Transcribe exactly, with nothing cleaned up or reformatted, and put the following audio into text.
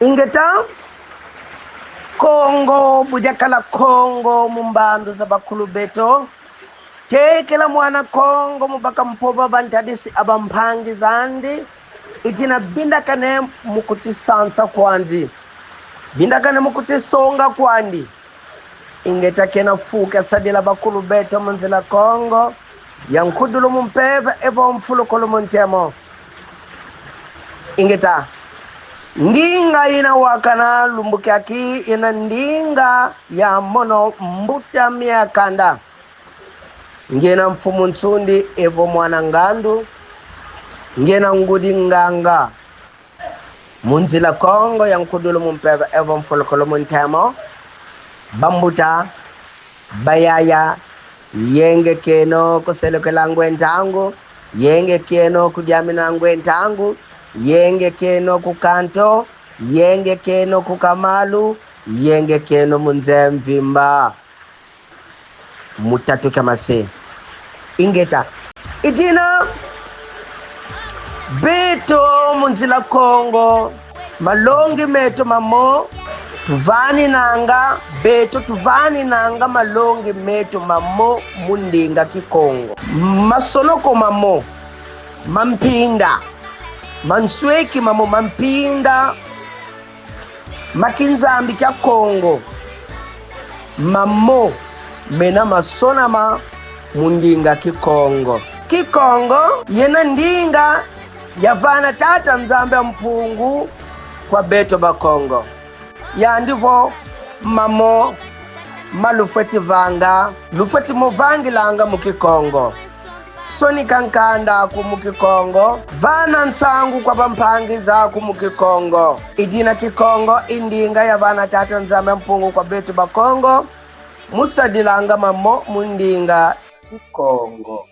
Ingeta, Kongo bu diakala Kongo mu mbandu za bakulu beto, tekela mwana Kongo mu baka mpova va ntadisi a bampangi zandi, i dina bindakane mu kuti sansa kwandi, bindakane mu kuti songa kwandi. Ingeta, kena fu kia sadila bakulu beto mu nzila Kongo ya nkudulu mu mpeve evo mfulukulu mu ntemo. Ingeta, ndinga yina wakana lumbu kiaki yena ndinga ya mono mbuta mia kanda. Ngena mfumu Nsundi evo mwana ngandu, ngena ngudi nganga mu nzila Kongo ya nkudulu mu mpeve evo mfulukulu mu ntemo. Bambuta, bayaya, yenge kieno ku selukila ngwe ntangu, yenge kieno ku diamina ngwe ntangu, yenge kieno ku kanto, yenge kieno ku kamalu, yenge kieno mu nza mvimba. Mu tatu kia mase. Ingeta. I dina, beto mu nzila Kongo, malongi meto mamo tuvaninanga, beto tuvaninanga malongi meto mamo mu ndinga Kikongo. Masonoko mamo ma mpinda, mansweki mamo ma mpinda ma kinzambi kia Kongo, mamo mena masonama mu ndinga Kikongo. Kikongo yena ndinga yavana Tata Nzambi a Mpungu kwa beto Bakongo. Yandi vo mamo ma lufweti vanga, lufweti mo vangilanga mu Kikongo. Sonika nkanda aku mu Kikongo, vana nsangu kwa bampangi zaku mu Kikongo. I dina Kikongo i ndinga yavana Tata Nzambi a Mpungu kwa beto Bakongo, mu sadilanga mamo mu ndinga Kikongo.